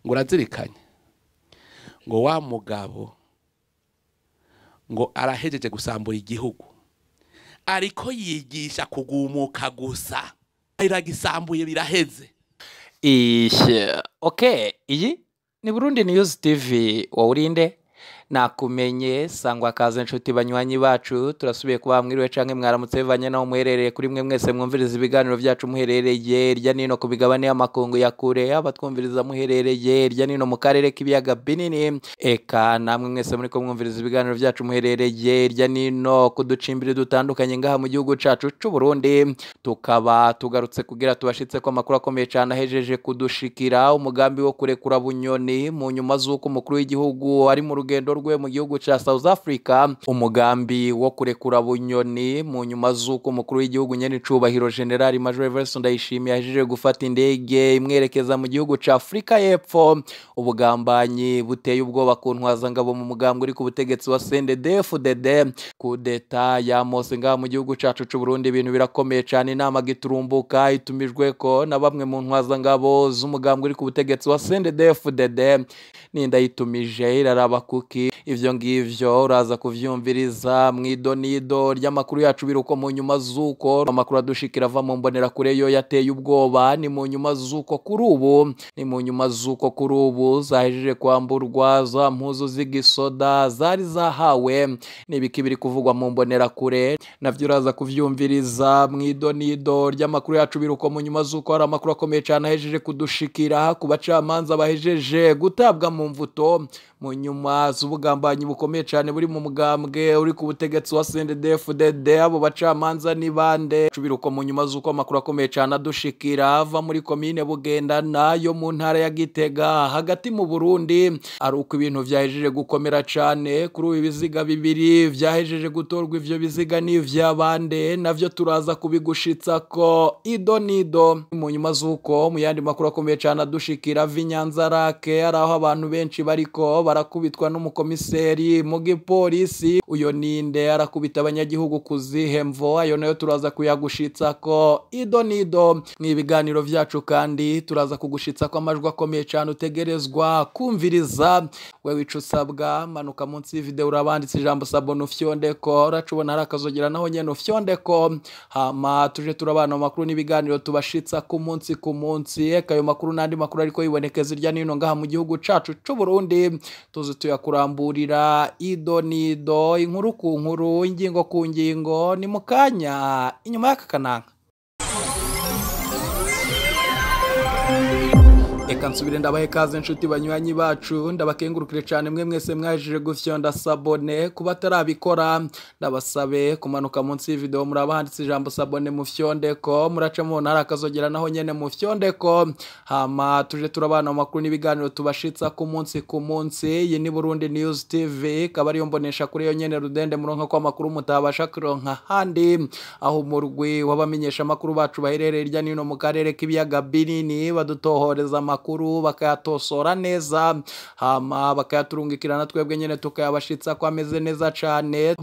Ngo urazirikanye ngo wa mugabo ngo arahejeje gusambura igihugu, ariko yigisha kugumuka gusa, iragisambuye biraheze. Okay, iyi ni Burundi News TV, wowe urinde nakumenye sangwa kaze nshuti banywanyi bacu, turasubiye kuba mwiriwe canke mwaramutse bivanye naho muherereye. Kuri mwe mwese mwumviriza ibiganiro vyacu muherereye irya nino ku migabane y'amakungu ya kure, abatwumviriza muherereye irya nino mu karere k'ibiyaga binini, eka namwe mwese muriko mwumviriza ibiganiro vyacu muherereye irya nino ku ducimbiri dutandukanye ngaha mu gihugu cacu c'u Burundi. Tukaba tugarutse kugira tubashitse ko amakuru akomeye cane ahejeje kudushikira, umugambi wo kurekura Bunyoni mu nyuma z'uko umukuru w'igihugu ari mu rugendo rwe mu gihugu ca South Africa. Umugambi wo kurekura Bunyoni mu nyuma z'uko umukuru w'igihugu nyene icubahiro General Major Evariste Ndayishimiye ahejeje gufata indege imwerekeza mu gihugu ca Afrika y'Epfo. Ubugambanyi buteye ubwoba ku ntwazangabo mu mugambwe uri ku butegetsi wa CNDD-FDD, kudeta ya Mose ngaha mu gihugu cacu c'u Burundi. Ibintu birakomeye cane, inama giturumbuka itumijweko na bamwe mu ntwazangabo z'umugambwe uri ku butegetsi wa CNDD-FDD. Nindayitumije iraraba kuki? Ivyo ngivyo uraza kuvyumviriza mwidonido ry'amakuru yacu. Biruko mu nyuma z'uko amakuru adushikira ava mu mbonera kure yo yateye ubwoba, ni mu nyuma z'uko kuri ubu, ni mu nyuma z'uko kuri ubu zahejeje kwamburwa za mpuzu z'igisoda zari zahawe. N'ibiki biri kuvugwa mu mbonera kure navyo uraza kuvyumviriza mwidonido ry'amakuru yacu. Biruko mu nyuma z'uko hari amakuru akomeye cane ahejeje kudushikira ku bacamanza bahejeje gutabwa mu mvuto mu nyuma z'ubugambanyi bukomeye cyane buri mu mugambwe uri ku butegetsi wa CNDD-FDD. Abo bacamanza ni bande? Biruko mu nyuma z'uko amakuru akomeye cyane adushikira ava muri komine Bugendana yo mu ntara ya Gitega hagati mu Burundi, ari uko ibintu vyahejeje gukomera cyane. Kuri ubu ibiziga bibiri vyahejeje gutorwa, ivyo biziga ni ivy'abande? Navyo turaza kubigushitsa ko ido nido. Mu nyuma z'uko mu yandi makuru akomeye cyane adushikira ava i Nyanza-Lac, ari aho abantu benshi bariko barakubitwa n'umukomiseri mu gipolisi. Uyo ninde arakubita abanyagihugu kuzihe mvo? Ayo nayo turaza kuyagushitsa ko ido nido mw'ibiganiro vyacu, kandi turaza kugushitsa ko amajwi akomeye cyane utegerezwa kumviriza. Wewe ico usabwa, manuka munsi y'video urabanditse ijambo s'abonner ufyondeko, uracubona hari akazogera naho nyene ufyondeko, hama tuje turabana mu makuru n'ibiganiro tubashitsa ku munsi ku munsi. Eka ayo makuru n'andi makuru ariko yibonekeza irya nino ngaha mu gihugu cacu c'u Burundi, tuzi tuyakuramburira ido nido, inkuru ku nkuru, ingingo ku ngingo. Ni mu kanya inyuma y'aka kananga. Eka nsubire ndabahe kaze nshuti banywanyi bacu, ndabakengurukire cyane mwe mwese mwahejeje gufyonda s'abonner. Kuba atarabikora ndabasabe kumanuka munsi y'video murabahanditse ijambo s'abonner mufyondeko, muraca mubona hari akazogera naho nyene mufyondeko, hama tuje turabana mu makuru n'ibiganiro tubashitsa ku munsi ku munsi. Iyi ni Burundi News TV, ikaba ariyo mbonesha kuri yo nyene rudende muronka ko amakuru mutabasha kuronka handi, aho umurwi w'abamenyesha amakuru bacu baherereye irya nino mu karere k'ibiyaga binini badutohoreza amakuru bakayatosora neza, hama bakayaturungikirana twebwe nyene tukayabashitsa ko ameze neza cane.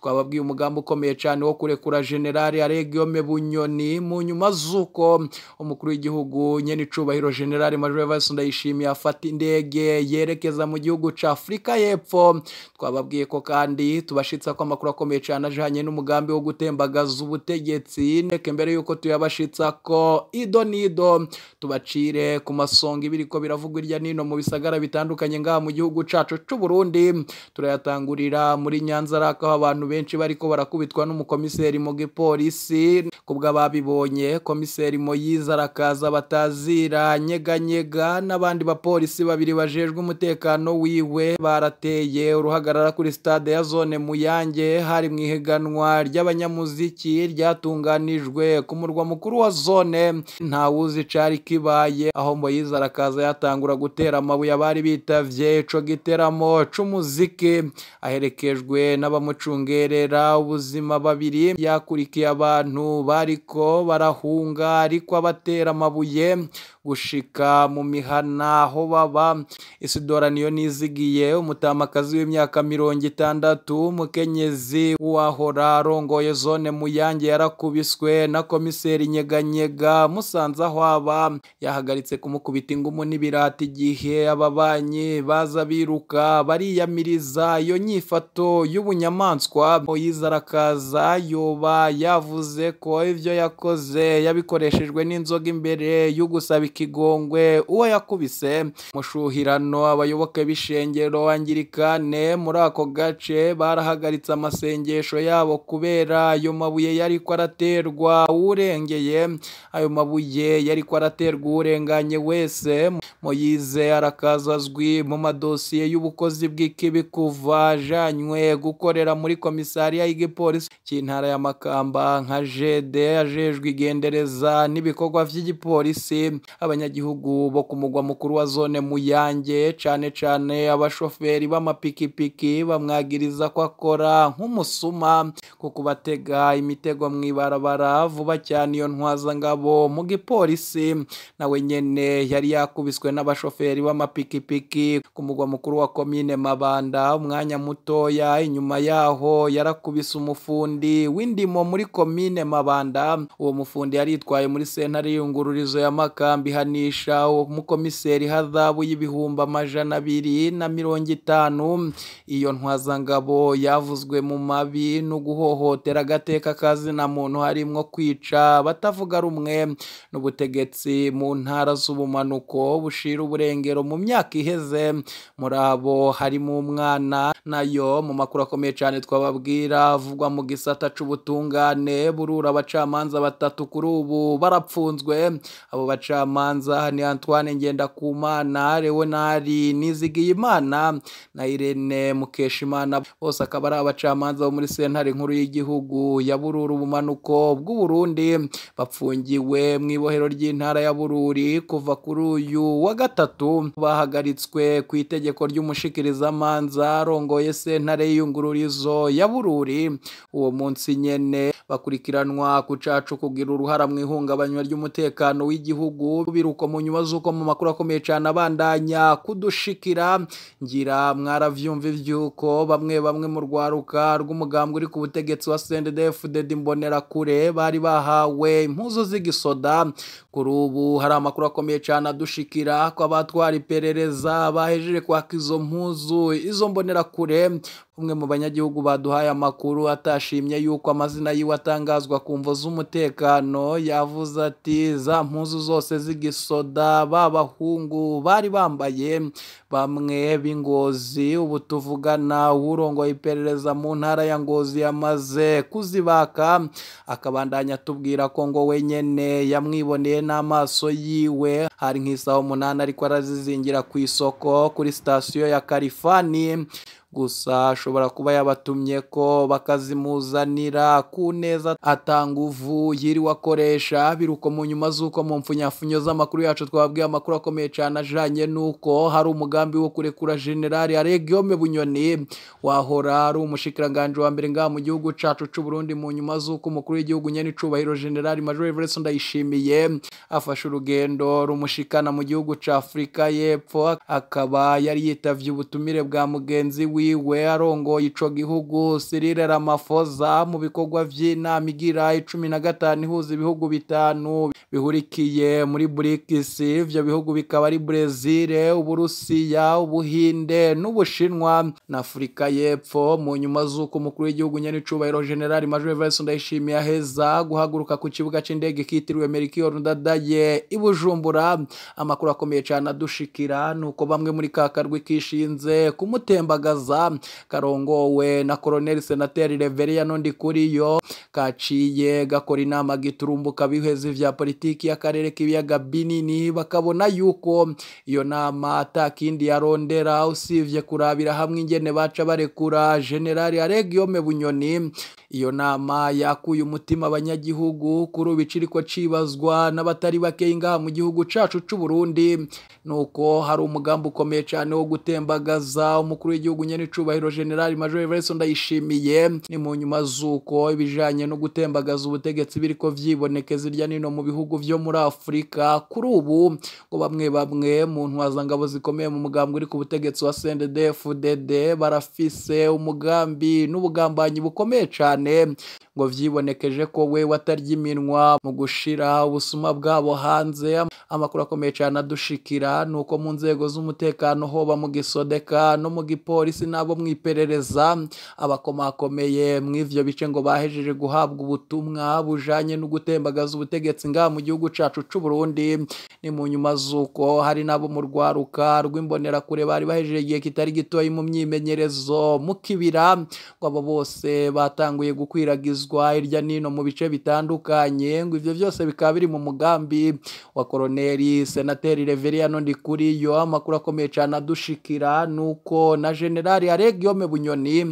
Twababwiye umugambi ukomeye cane wo kurekura General Aregiyome Bunyoni mu nyuma z'uko umukuru w'igihugu nyene icubahiro General Major Evariste Ndayishimiye afata indege yerekeza mu gihugu ca Afrika y'Epfo. Twababwiye ko kandi tubashitsa ko amakuru akomeye cane ajanye n'umugambi wo gutembagaza ubutegetsi. Neke mbere yuko tuyabashitsa ko ido nido, tubacire ku masonga ibiriko biravugwa irya nino mu bisagara bitandukanye ngaha mu gihugu cacu c'u Burundi. Turayatangurira muri Nyanza-Lac aho abantu benshi bariko barakubitwa n'umukomiseri mu gipolisi. Kubw'ababibonye, komiseri Moyize arakaza batazira nyeganyega n'abandi bapolisi babiri bajejwe umutekano wiwe barateye uruhagarara kuri stade ya zone Muyange, hari mu ihiganwa ry'abanyamuziki ryatunganijwe ku murwa mukuru wa zone. Ntawuzi icari kibaye aho Moyize arakaza yatangura gutera amabuye abari bitavye ico giteramo c'umuziki, aherekejwe n'abamucungerera ubuzima babiri. Yakurikiye abantu bariko barahunga ariko abatera amabuye. Gushika mu mihana aho baba. Isidora niyo nizigiye, umutamakazi w'imyaka 60, umukenyezi wahora arongoye zone Muyange, yarakubiswe na komiseri Nyeganyega musanze aho aba. Yahagaritse kumukubita ingumu n'ibirati igihe ababanyi baza biruka bariyamiriza iyo nyifato y'ubunyamaswa. Moyize Arakaza yoba yavuze ko ivyo yakoze yabikoreshejwe n'inzoga imbere yo gusaba ikigongwe uwo yakubise. Mushuhirano, abayoboke b'ishengero Angirikane muri ako gace barahagaritse amasengesho yabo kubera ayo mabuye yariko araterwa urengeye. Ayo mabuye yariko araterwa urenganye wese. Moyize Arakaza azwi mu madosiye y'ubukozi bw'ikibi kuva ajanywe gukorera muri komisariya y'igipolisi cy'intara ya Makamba nka JD ajejwe igendereza n'ibikorwa vy'igipolisi. Abanyagihugu bo ku mugwa mukuru wa zone Muyange, cane cane abashoferi b'amapikipiki, bamwagiriza ko akora nk'umusuma ku kubatega imitego mw'ibarabara vuba cyane. Iyo ntwazangabo mu gipolisi nawe nyene yari yakubiswe n'abashoferi b'amapikipiki ku mugwa mukuru wa komine Mabanda umwanya mutoya inyuma yaho. Yarakubise umufundi w'indimo muri komine Mabanda. Uwo mufundi yaritwaye muri sentare y'iyungururizo ya Makamba ihanisha uwo mukomiseri hazabu y'250,000. Iyo ntwazangabo yavuzwe mu mabi no guhohotera agateka kazina muntu, harimwo kwica batavuga rumwe n'ubutegetsi mu ntara z'ubumanuko bushira uburengero mu myaka iheze. Muri abo harimo umwana. Nayo mu makuru akomeye cyane twababwira avugwa mu gisata c'ubutungane, burura abacamanza batatu kuri ubu barapfunzwe. Abo bacamanza ni Antoine Ngendakumana, Leonard Nizigiyimana na Irene Mukeshimana, bose akaba ari abacamanza bo muri sentare nkuru y'igihugu ya Bururi ubumanuko bw'Uburundi. Bapfungiwe mu ibohero ry'intara ya Bururi kuva kuri uyu wa gatatu. Bahagaritswe ku itegeko ry'umushikirizamanza arongoye sentare y'iyungururizo ya Bururi. Uwo munsi nyene bakurikiranwa ku cacu kugira uruhara mu ihungabanywa ry'umutekano w'igihugu. Biruko mu nyuma z'uko mu makuru akomeye cyane abandanya kudushikira, ngira mwaravyumva ivyuko bamwe bamwe mu rwaruka rw'umugambwe uri ku butegetsi wa CNDD-FDD Imbonerakure bari bahawe impuzu z'igisoda. Kuri ubu hari amakuru akomeye cyane adushikira ko abatwara iperereza bahejeje kwaka izo mpuzu izo mbonerakure. Umwe mu banyagihugu baduhaye amakuru atashimye yuko amazina yiwe atangazwa ku mvo z'umutekano yavuze ati za mpuzu zose z'igisoda b'abahungu bari bambaye bamwe b'ingozi, ubu tuvugana urongoye iperereza mu ntara ya Ngozi yamaze kuzibaka. Akabandanya atubwira ko ngo wenyene yamwiboneye n'amaso yiwe hari nk'isaha 8 ariko arazizingira ku isoko kuri sitasiyo ya Kalifani. Gusa ashobora kuba yabatumye ko bakazimuzanira ku neza atanguvu yiriwe akoresha. Biruko mu nyuma z'uko mu mfunyafunyo z'amakuru yacu twababwiye amakuru akomeye cyane ajanye n'uko hari umugambi wo kurekura General Aregiome Bunyoni wahora ari umushikiranganje wa mbere ngaha mu gihugu cacu c'u Burundi, mu nyuma z'uko umukuru w'igihugu nyene icubahiro General Major Evariste Ndayishimiye afashe urugendo rumushikana mu gihugu ca Afrika y'Epfo, akaba yari yitavye ubutumire bwa mugenzi wiwe arongoye ico gihugu Cyril Ramaphosa mu bikorwa vy'inama igira 15 ihuza ibihugu 5 bihurikiye muri BRICS. Ivyo bihugu bikaba ari Brazil, Uburusiya, Ubuhinde n'Ubushinwa na Afrika y'Epfo. Mu nyuma z'uko umukuru w'igihugu nyene icubahiro General Major Evariste Ndayishimiye aheza guhaguruka ku kibuga c'indege kitiriwe Melchior Ndadaye i Bujumbura, amakuru akomeye cane adushikira nuko bamwe muri kakarwi kishinze kumutembagaza karongowe na Colonel Senateri Reverien Ndikuriyo kaciye gakora inama giturumbuka biheze vya politiki y'akarere k'ibiyaga binini, bakabona yuko iyo nama atakindi yarondera usivye kurabira hamwe ingene baca barekura General Aregiome Bunyoni. Iyo nama yakuye umutima abanyagihugu kuri ubu iciriko cibazwa n'abatari bake ingaha mu gihugu cacu c'u Burundi, nuko hari umugambi ukomeye cane wo gutembagaza umukuru w'igihugu nyene icubahiro General Major Evariste Ndayishimiye. Ni mu nyuma z'uko ibijanye ibijanye no gutembagaza ubutegetsi biriko vyibonekeza irya nino mu bihugu vyo muri Afrika. Kuri ubu ngo bamwe bamwe mu ntwazangabo zikomeye mu mugambwe uri ku butegetsi wa CNDD-FDD barafise umugambi n'ubugambanyi bukomeye cane, ngo vyibonekeje ko we watarya iminwa mu gushira ubusuma bwabo hanze. Amakuru akomeye cane adushikira nuko mu nzego z'umutekano hoba mu gisodeka no mu gipolisi nabo mwiperereza abakomakomeye mw'ivyo bice ngo bahejeje guhabwa ubutumwa bujanye no gutembagaza ubutegetsi ngaha mu gihugu cacu c'u Burundi. Ni mu nyuma z'uko hari nabo mu rwaruka rw'imbonerakure bari bahejeje igihe kitari gitoyi mu myimenyerezo mu kibira, ngo abo bose batanguye gukwiragizwa hirya nino mu bice bitandukanye, ngo ivyo vyose bikaba biri mu mugambi wa Koloneli Senateri Reveriyano Ndikuriyo. Amakuru akomeye cane adushikira nuko na Generali Aregiyome Bunyoni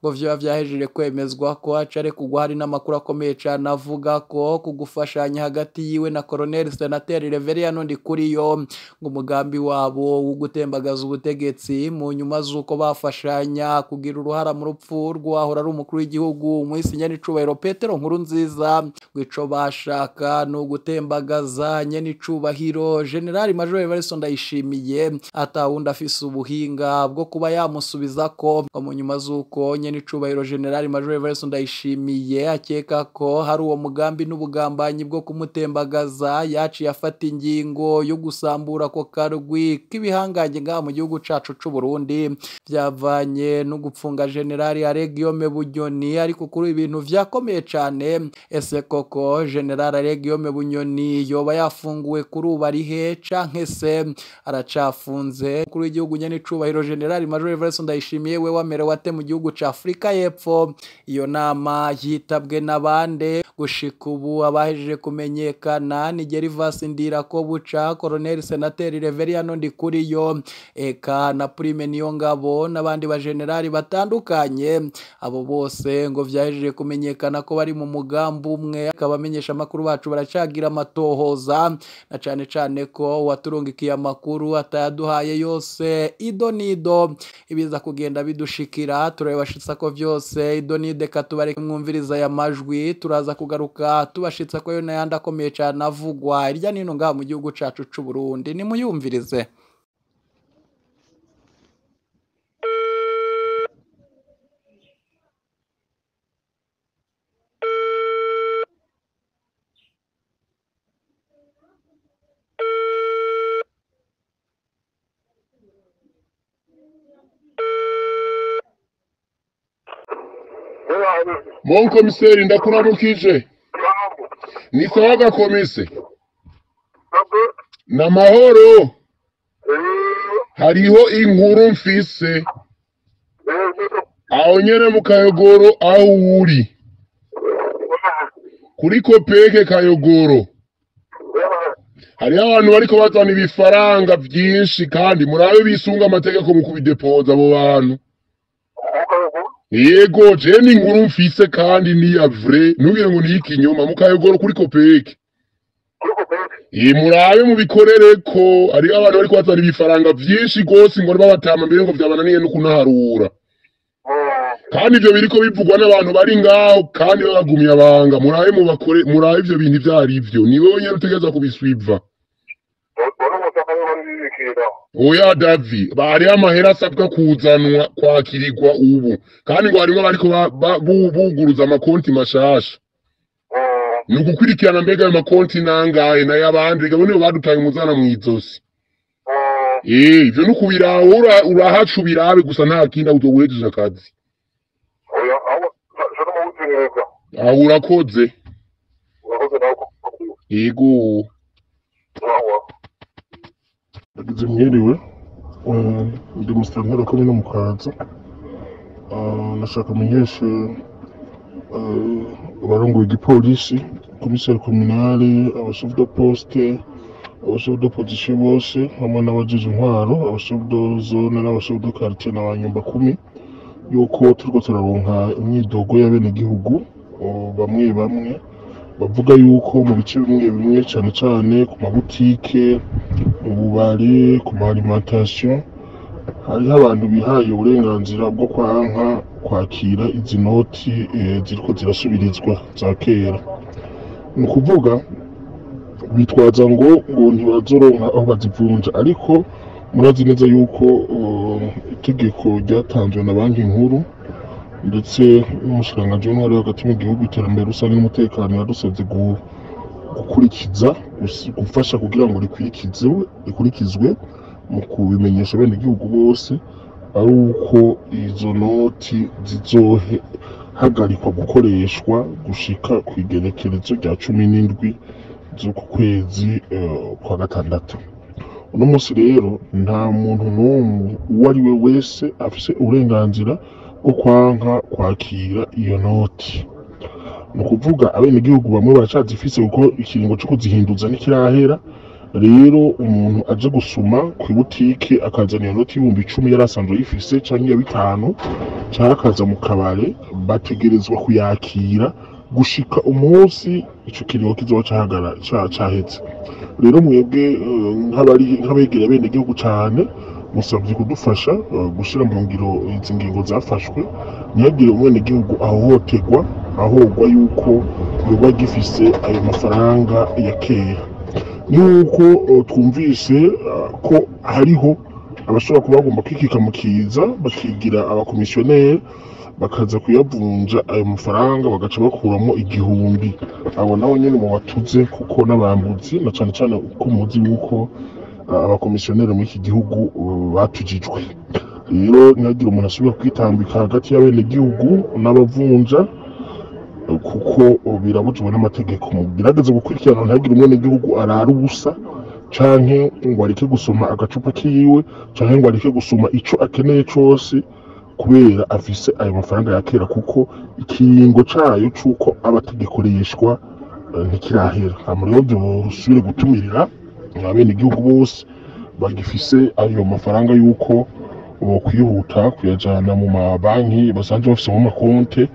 ngo vyoba vyahejeje kwemezwa ko acare kugwa. Hari n'amakuru akomeye cane avuga ko kugufashanya hagati yiwe na Koloneli Senateri Reveriyano Ndikuriyo ngo umugambi wabo wo gutembagaza ubutegetsi mu nyuma z'uko bafashanya kugira uruhara mu rupfu rwahora ari umukuru w'igihugu mwisi nyenicubahiro Petero Nkurunziza, ngo ico bashaka ni ugutembagaza nyenicubahiro Generali Major Evariste Ndayishimiye atawundi afise ubuhinga bwo kuba yamusubiza ko mu nyuma z'uko nyenicubahiro Generali Major Evariste Ndayishimiye akeka ko hari uwo mugambi n'ubugambanyi bwo kumutembagaza, yaciye afata ingingo yo gusambura ko karwi k'ibihangange ngaha mu gihugu cacu c'u Burundi byavanye no gupfunga Generali Aregiyome Bunyoni. Ariko kuri ibintu vyakomeye cane, ese koko Generali Aregiyome Bunyoni yoba yafunguwe kuri ubu ari he canke se aracafunze? Kuri igihugu nyenicubahiro Generali Major Evariste Ndayishimiye we wamerewe ate mu gihugu ca Afrika y'Epfo? Iyo nama yitabwe n'abande? Gushika ubu abahejeje kumenyekana ni Gervas Ndirakobuca, Colonel Senateri Reveriyano Ndikuriyo, eka na Prime Niyongabo n'abandi bajenerali batandukanye. Abo bose ngo vyahejeje kumenyekana ko bari mu mugambi umwe. Akabamenyesha amakuru bacu baracagira amatohoza, na cane cane ko waturungikiye amakuru atayaduhaye yose ido nido, ibiza kugenda bidushikira turabashitsa ko vyose ido nide. Katubareke mwumviriza aya majwi, turaza kugaruka tubashitsa ko yo n'ayandi akomeye cane avugwa irya nino ngaha mu gihugu cacu c'u Burundi. Nimuyumvirize. Mon komiseri ndakuramukije. Ni sawa gakomise. Namahoro. Hariho inkuru mfise. Aho nyene mu Kayogoro aho uri. Kuri Kopeke Kayogoro. Hariho abantu bariko bazana ibifaranga vyinshi kandi murabe bisunga amategeko mu kubidepoza abo bantu. Yego, je ni inkuru mfise kandi ni ya vrai, ntugire ngo ni ikinyoma mu Kayogoro kuri Kopeke. Murabe mubikorereko, hariho abantu bariko bazana ibifaranga vyinshi gose ngo babatama mbere ngo vyabananiye no kunaharura. Kandi ivyo biriko bivugwa n'abantu bari ngaho kandi babagumye abanga, murabe mubakore, murabe ivyo bintu ivyari ivyo, ni wewe nyene utegerezwa kubiswiva. Oya Davi, bari amahera asabwa kuzanwa kwakirirwa ubu, kandi ngo harimwo abariko buguruza amakonti mashasha. Ni ugukurikirana mbega ayo makonti nangahe n'ayabandi, reka nibo badutaye umuzana mw'izosi. Ivyo ni ukubiraba, urahaca ubirabe gusa nta kindi uzoguhejeje akazi. Aho urakoze. Yego. Ndagize mwiriwe, ndi musitanteri komine Mukaza. Nashaka menyeshe abarongoye igipolisi, komiseri kominale, abashefu de poste, abashefu de position bose hamwe n'abajeje intwaro, abashefu de zone n'abashefu de quartier na ba nyumba kumi, yuko turiko turaronka imyidogo y'abenegihugu bamwe bamwe bavuga yuko mu bice bimwe bimwe cane cane ku mabutike, mu bubare, ku ma alimentation, Hariho abantu bihaye uburenganzira bwo kwanka kwakira izi noti ziriko zirasubirizwa za kera. Ni ukuvuga bitwaza ngo ntibazoronka aho bazivunja, ariko murazi neza yuko itegeko ryatanzwe na Banki Nkuru ndetse n'umushikiranganji w'intwaro yo hagati mu gihugu, iterambere rusange n'umutekano, yadusavye gukurikiza, gufasha kugira ngo rikurikizwe mu kubimenyesha abenegihugu bose, ari uko izo noti zizohagarikwa gukoreshwa gushika kw'igenekerezo rya 17 z'uku kwezi kwa gatandatu. Uno munsi rero nta muntu n'umwe uwo ari we wese afise uburenganzira bwo kwanka kwakira iyo noti. Ni ukuvuga abenegihugu bamwe baracazifise kuko ikiringo co kuzihinduza ntikirahera. Rero umuntu aje gusuma kw'ibutike akazana iyo noti y'10,000 yari asanzwe ayifise, canke iya 5, canke akaza mu kabare, bategerezwa kuyakira gushika umunsi ico kiringo kizoba caheze. Rero mwebwe nk'abegereye abenegihugu cane, musabye kudufasha gushira mu ngiro izi ngingo zafashwe, ntihagire umwenegihugu ahohoterwa ahogwa yuko yoba agifise ayo mafaranga ya kera. Nk'uko twumvise ko hariho abashobora kuba bagomba kwikika mu kiza, bakigira abakomisiyoneri, bakaza kuyavunja ayo mafaranga, bagaca bakuramo 1000. Abo nabo nyene mubatuze, kuko n'abambuzi, na cane cane ko muzi yuko abakomisiyoneri muri iki gihugu batujijwe. Rero ntihagire umuntu asubira kwitambika hagati y'abenegihugu n'abavunja, kuko birabujijwe n'amategeko. Mugerageze gukurikirana, ntihagire umwenegihugu arara ubusa, canke ngo areke gusoma agacupa kiwe, canke ngo areke gusoma ico akeneye cose kubera afise ayo mafaranga ya kera, kuko ikiringo cayo c'uko aba atagikoreshwa ntikirahera. Hama rero dusubire gutumirira abenegihugu bose bagifise ayo mafaranga yuko bokwihuta kuyajana mu mabanki basanzwe bafise mu makonte,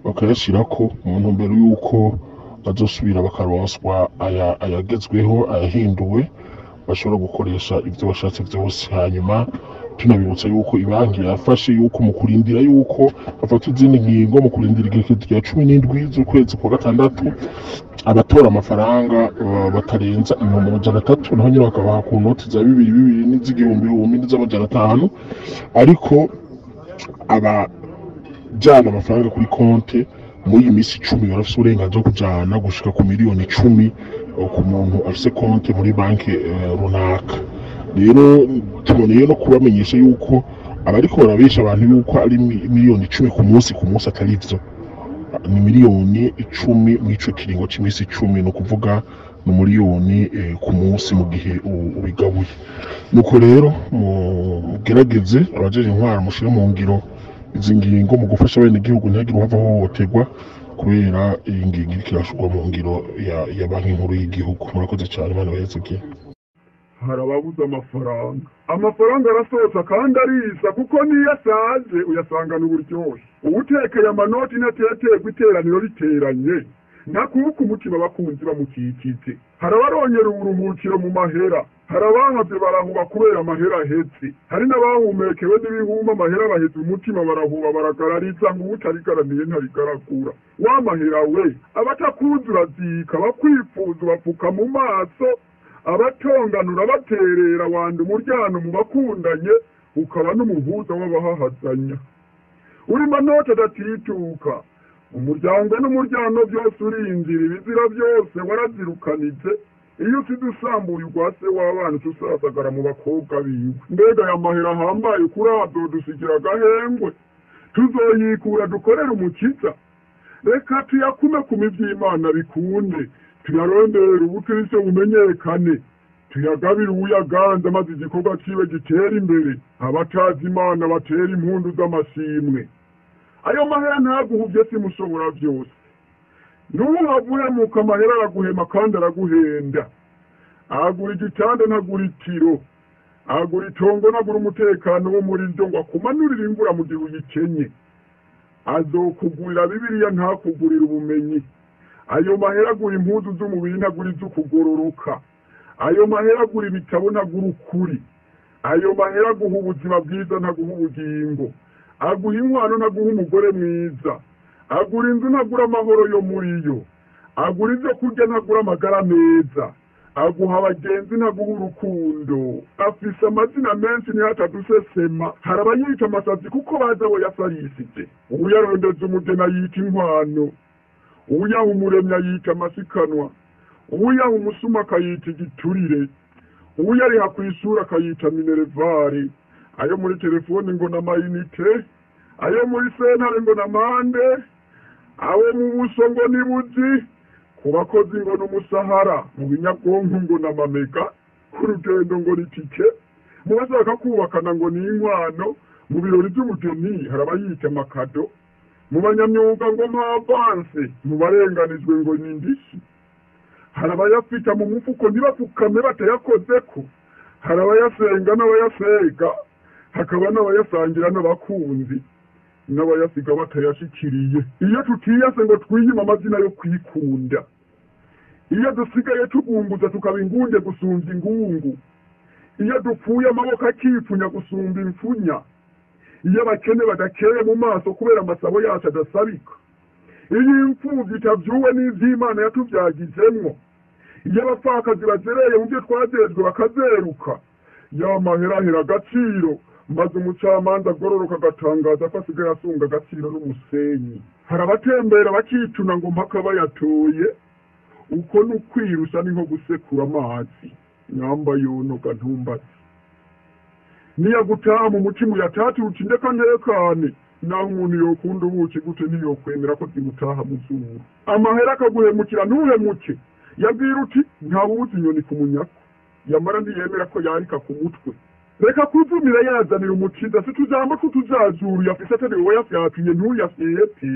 bakayashirako mu ntumbero yuko bazosubira bakaronswa ayagezweho, ayahinduwe, bashobora gukoresha ivyo bashatse vyose. Hanyuma tunabibutsa yuko ibanki yafashe yuko mu kurindira yuko bafata izindi ngingo, mu kurindira igerekezo rya 17 z'ukwezi kwa gatandatu, abatora amafaranga batarenza 300,000, naho nyene bakabaha ku noti za bibiri bibiri n'iz'igihumbi bihumbi n'iz'amajana 5. Ariko abajana amafaranga kuri konte muri iyi minsi 10 barafise uburenganzira bwo kujana gushika ku miliyoni 10 ku muntu afise konte muri banki runaka. Rero tuboneye no kubamenyesha yuko abariko barabesha abantu yuko ari miliyoni 10 ku munsi ku munsi atari vyo, ni miliyoni 10 mw'ico kiringo c'iminsi 10, ni ukuvuga ni 1 miliyoni ku munsi mu gihe ubigabuye. Nuko rero mugerageze abajeje intwaro mushire mu ngiro izi ngingo mu gufasha abenegihugu, ntihagire uhava ahohoterwa kubera iyi ngingo iriko irashirwa mu ngiro ya Banki Nkuru y'igihugu. Murakoze cane, Imana ibahezagire. Hari ababuze amafaranga. Amafaranga arasosa kandi arisa, kuko niyo asaze uyasangana uburyohe. Uwutekeye amanoti ntateterwa iteraniro riteranye, ntakuka umutima abakunzi bamukikije. Hari abarongera uburuhukiro mu mahera, hari abahavye barahuba kubera amahera ahetse, hari n'abahumekewe n'ibihumba amahera baheze umutima, barahuba baragarariza ngo uwutarigaramiye ntarigaragura. Wa mahera we, abatakuzi urazika, abakwifuza ubapfuka mu maso, abatonganura baterera, wanda umuryano mu bakundanye, ukaba n'umuhuza w'abahahazanya. Uri manoti adatituka umuryango n'umuryano byose, urinzira ibizira byose warazirukanije. Iyo usize usambuye urwase w'abana, uca usasagara mu bakobwa biwe. Mbega aya mahera ahambaye kuri azodusigira agahengwe? Tuzoyikura dukorere umukiza? Reka tuyakume ku mivy'Imana bikunde, tuyarondere ubukristo bumenyekane, tuyagabire uwuyaganza, maze igikorwa ciwe gitere imbere, abatazi Imana batera impundu z'amashimwe. Ayo mahera ntaguhuvye, simushobora byose. Nuhava uhemuka, amahera araguhema kandi araguhenda. Agura igitanda ntagura itiro, agura itongo ntagura umutekano wo muri ryo ngo akumanurire imvura mu gihe uyikenye. Azokugurira Bibiliya ntakugurira ubumenyi. Ayo mahera agura impuzu z'umubiri, ntagura iz'ukugororoka. Ayo mahera agura ibitabo, ntagura ukuri. Ayo mahera aguha ubuzima bwiza ntaguha ubugingo, aguha inkwano ntaguha umugore mwiza, agura inzu ntagura amahoro yo muri yo, agura ibyo kurya ntagura amagara meza, aguha abagenzi ntaguha urukundo. Afise amazina menshi ntihatadusesema. Hari abayita amasazi kuko bazi abo yasarisije. Uwuyarondeza umugeni ayita inkwano, uwuyaha umuremyi ayita amasikanwa, uwuyaha umusuma akayita igiturire, uwuyariha kw'ishuri akayita minerevare, ayo muri telefone ngo n'amayinite, ayo muri sentare ngo n'amande, ayo mu buso ngo n'ibuzi, ku bakozi ngo n'umusahara, mu binyabwonko ngo n'amamega, ku rugendo ngo n'itike, mu bashaka kubakana ngo ni inkwano, mu birori by'ubugeni hari abayita amakado, mu banyamyuga ngo mpavanse, mu barenganijwe ngo ni indishyi. Hari abayafita mu mufuko ntibapfukame batayakozeko, hari abayasenga n'abayasega, hakaba n'abayasangira n'abakunzi, n'abayasiga batayashikiriye. Iyo tutiyase ngo twiyime amazina yo kwikunda, iyo dusigaye tugunguza tukaba ingunge gusumba ingungu, iyo dupfuye amaboko akipfunya gusumba imfunya, iyo abakene badakeye mu maso kubera amasabo yacu adasabika, iyo imfuvyi itavyuwe n'ivy'Imana yatuvyagizemwo, iyo abapfakazi bazereye mu vyo twajejwe bakazeruka, ya maherahera agaciro, maze umucamanza agororoka agatangaza ko asigaye asunga agaciro n'umusenyi. Hari abatembera bakituna ngo mpaka bayatoye, uko ni ukwirusha ni nko gusekura amazi, nyamba yonoga ntumbaze. Niyagutaha mu mutima uyatatira uti ndeka ntekane, naho umuntu yokunda ubuki gute ntiyokwemera ko zimutaha mu zuru. Amahera akaguhemukira ntuhemuke, yabwira uti ntawuzi inyoni ku munyako, yamara ntiyemera ko yarika ku mutwe. Reka kuvumira yazanira umukiza, si tujambo tw'utuzazuru yafise atari wowe yafyatuye ntuyafyete.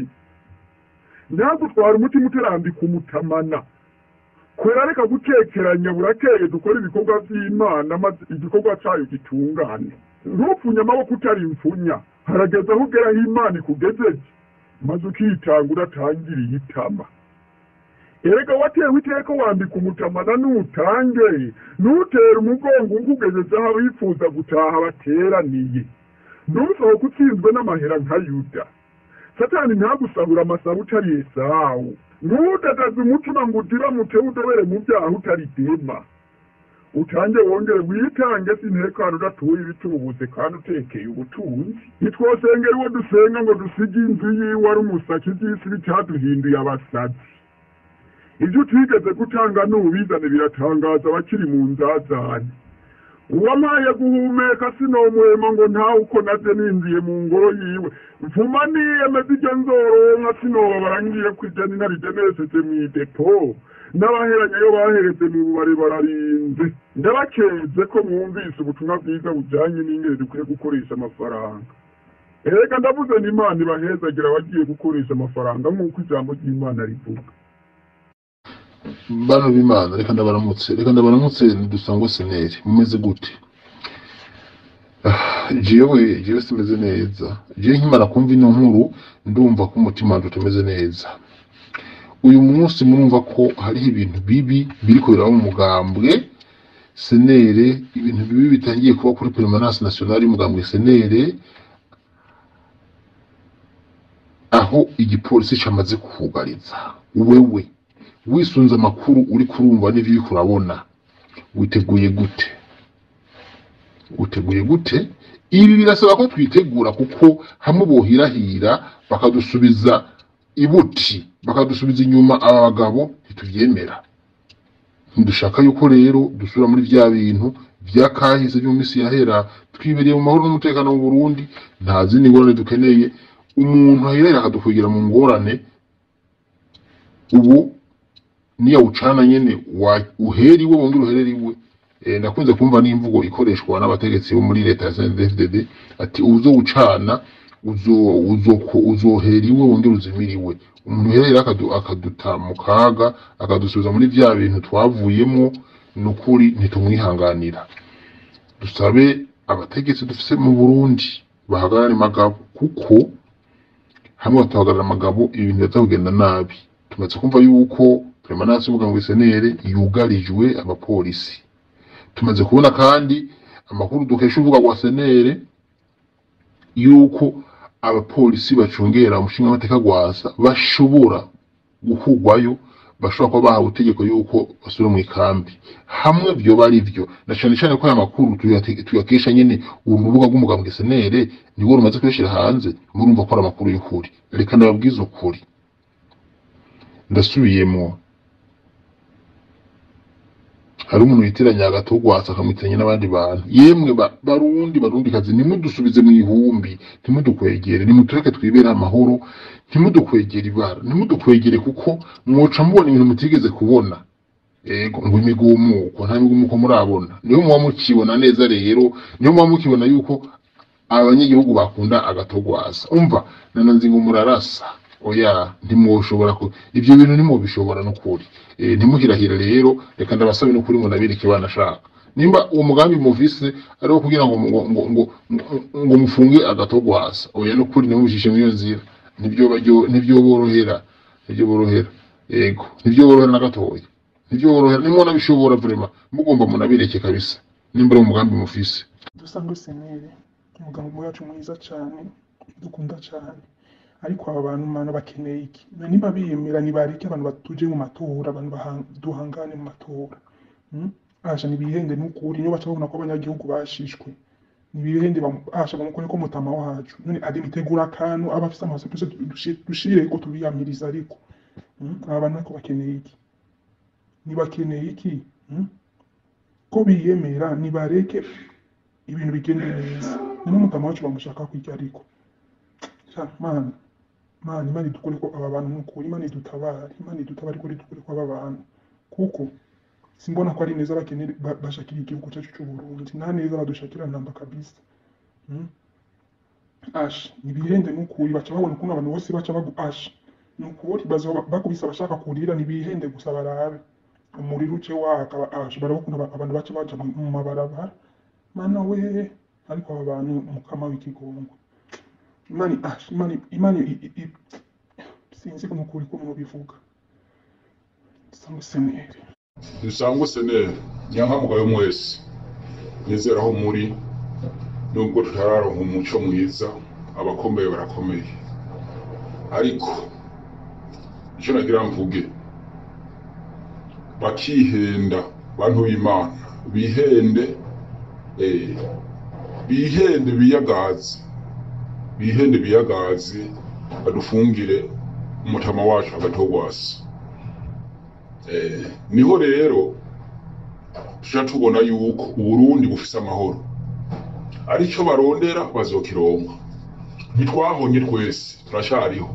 Ntagutwara umutima utarambika umutamana. Kwera reka gukekeranya burakeye dukora ibikorwa vy'Imana maze igikorwa cayo gitungane. Ntupfunye amaboko utari imfunya, harageze aho ugera aho Imana ikugejeje, maze ukitanga udatangiriye itama. Erega watewe iteka wambika umutamana nutange, ntutere umugongo ukugejeje aho abifuza gutaha bateraniye. Ntusohoke utsinzwe n'amahera nka Yuda. Satani ntagusahura amasaba utari Esawu. Ntudadaze umutima ngo udiramute udobere mu vyaha utari Dema. Utange wongere witange sintekane udatuye ibitubuze kandi utekeye ubutunzi. Ntitwosengera uwo dusenga ngo dusige inzu yiwe ari umusaki, ivy'isi bitaduhinduye abasazi. Ivyo utigeze gutanga n'ubizane biratangaza abakiri mu nzazane. Uwampaye guhumeka sinomuhema ngo ntawe uko naje ninjiye mu ngoro yiwe. Mvuma niyemeza iryo nzoronka sinobabara ngiye kw'ideni narigenesheje mw'idepo. N'abaheranye yo bahereze mu bubare bararinze. Ndabakeze ko mwumvise ubutumwa bwiza bujanye n'ingene dukwiye gukoresha amafaranga. Erega ndavuze n'Imana ibahezagira abagiye gukoresha amafaranga nk'uko ijambo ry'Imana rivuga. Bano b'Imana reka ndabaramutse dusangwe seneri mumeze gute? Jewe simeze neza. Jewe nkimara kumva ino nkuru ndumva ko umutima wanje utameze neza. Uyu munsi murumva ko hariho ibintu bibi biriko biraba mu mugambwe senere, ibintu bibi bitangiye kuba kuri permanence nationale y'umugambwe senere, aho igipolisi camaze kugariza. Wewe wisunze amakuru uri kurumva n'ivyo uriko urabona, witeguye gute? Witeguye gute? Ibi birasaba ko twitegura, kuko hamwe bohirahira bakadusubiza ibuti, bakadusubiza inyuma aba bagabo ntituvyemera. Ntidushaka yuko rero dusubira muri vya bintu vyakahise vyo mu misi yahera, twibereye mu mahoro n'umutekano mu Burundi, nta zindi ngorane dukeneye. Umuntu ahirahira akadukwigira mu ngorane, ubu niyo ucana nyene uhera iwe wongere uherere iwe. Ndakunze kumva n'imvugo ikoreshwa n'abategetsi bo muri leta ya CNDD-FDD ati uzowucana uzohera iwe wongere uzimire iwe. Umuntu uherera akaduta mu kaga, akadusubiza muri vya bintu twavuyemwo, nukuri ntitumwihanganira. Dusabe abategetsi dufise mu Burundi bahagarare magabo, kuko hamwe batahagarara magabo ibintu biza kugenda nabi. Tumaze kumva yuko permanence y'umugambwe SNL yugarijwe abapolisi. Tumaze kubona kandi Amakuru dukesha uvuga rwa senere yuko abapolisi bacungera umushingamateka Rwasa bashobora gukugwayo, bashobora kuba bahawe itegeko yuko basubira mu ikambi. Hamwe vyoba ari vyo, na cane cane ko aya makuru tuyakesha nyene uru rubuga rw'umugambwe senere, nirwo rumaze kuyashira hanze, murumva ko ari amakuru y'ukuri. Reka ndababwize ukuri, ndasubiyemwo, hari umuntu yitiranya Agatogwasa akamwitiranya n'abandi bantu. Yemwe barundi barundikazi, ntimudusubize mu ihumbi, ntimudukwegere, nimutureke twibere amahoro, ntimudukwegere ibara, ntimudukwegere, kuko mwoca mubona ibintu mutigeze kubona. Ego, ngo imigumuko, nta migumuko murabona. Niho muba mukibona neza rero, niho muba mukibona yuko abanyagihugu bakunda Agatogwasa. Umva nananzi ngo murarasa, oya, ntimwoshobora ko ivyo bintu ntimubishobora n'ukuri. Ntimuhirahire rero, reka ndabasabe n'ukuri ngo nabireke banashaka. Nimba uwo mugambi mufise ari uwo kugira ngo ngo ngo ngo, ngo mufunge Agatogwasa, oya, n'ukuri ntimubishishe muri iyo nzira, ntivyoborohera, ntivyoborohera. Ego, ntivyoborohera na gatoya, ntivyoborohera. Nimubona bishobora vraiment, mugomba munabireke kabisa, nimba ari umugambi mufise. Dusanzwe senere umugabo wacu mwiza cyane dukunda cyane, ariko aba bantu mana bakeneye iki? Nimba biyemera nibareke abantu batuje mu matora, abantu duhangane mu matora. Asha nibihende n'ukuri, niyo baca babona ko abanyagihugu bashishwe, nibihende asha bamukore ko mutama wacu none ademitegura akantu aba afise amaso twese dushire ko tubiyamiriza. Ariko aba bantu ariko bakeneye iki? Nibakeneye iki? Ko biyemera nibareke ibintu bigende neza. Niba mutama wacu bamushaka kwiga, ariko sha mana, mana, Imana idukure ko aba bantu nukuri, Imana idutabare, Imana idutabare ko idukure ko aba bantu, kuko simbona ko ari neza bakeneye bashakira igihugu cyacu cy'u Burundi, nta neza badushakira namba kabisa. Ash nibihende nukuri, baca babona ukuntu abantu bose baca bagu ash nukuri bazoba bakubise abashaka kurira. Nibihende gusa barabe umuriro uce waka, ash barabakunda abantu baca baja mu mabarabara. Mana we, ariko aba bantu mukama w'ikigongo, Imana ash Imana Imana sinzi ko nukuri ko mubivuga. Sangwe senere. Dusangwe senere nyankamugayo mwese, nizera aho muri, nubwo tutararonka umuco mwiza, abakomeye barakomeye, ariko icyo nagira mvuge, bakihenda bantu b'Imana, bihende, bihende biyagaze, bihende biyagaze, badufungire umutama wacu Agatogwasa. Niho rero tuja tubona yuko Uburundi bufise amahoro, arico barondera bazokironka. Ntitwahonye, twese turacariho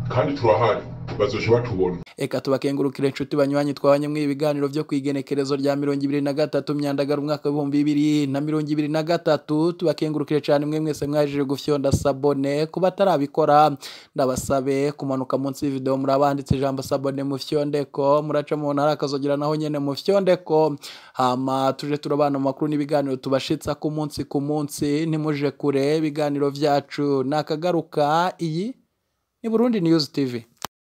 kandi turahari, bazoca batubona. Eka tubakengurukire inshuti banywanyi twabanye mu ibiganiro byo kwigenekerezo rya 23 Myandagara umwaka w'2023. Tubakengurukire cyane mwe mwese mwajije gufyonda s'abonner. Kuba atarabikora, ndabasabe kumanuka munsi video murabanditse ijambo s'abonner, mu fyondeko, muraca mu ntara akazogira naho nyene mu fyondeko, hama tuje turabana mu makuru n'ibiganiro tubashitsa ku munsi ku munsi. Ntimuje kure, ibiganiro vyacu nakagaruka. Iyi ni Burundi News TV.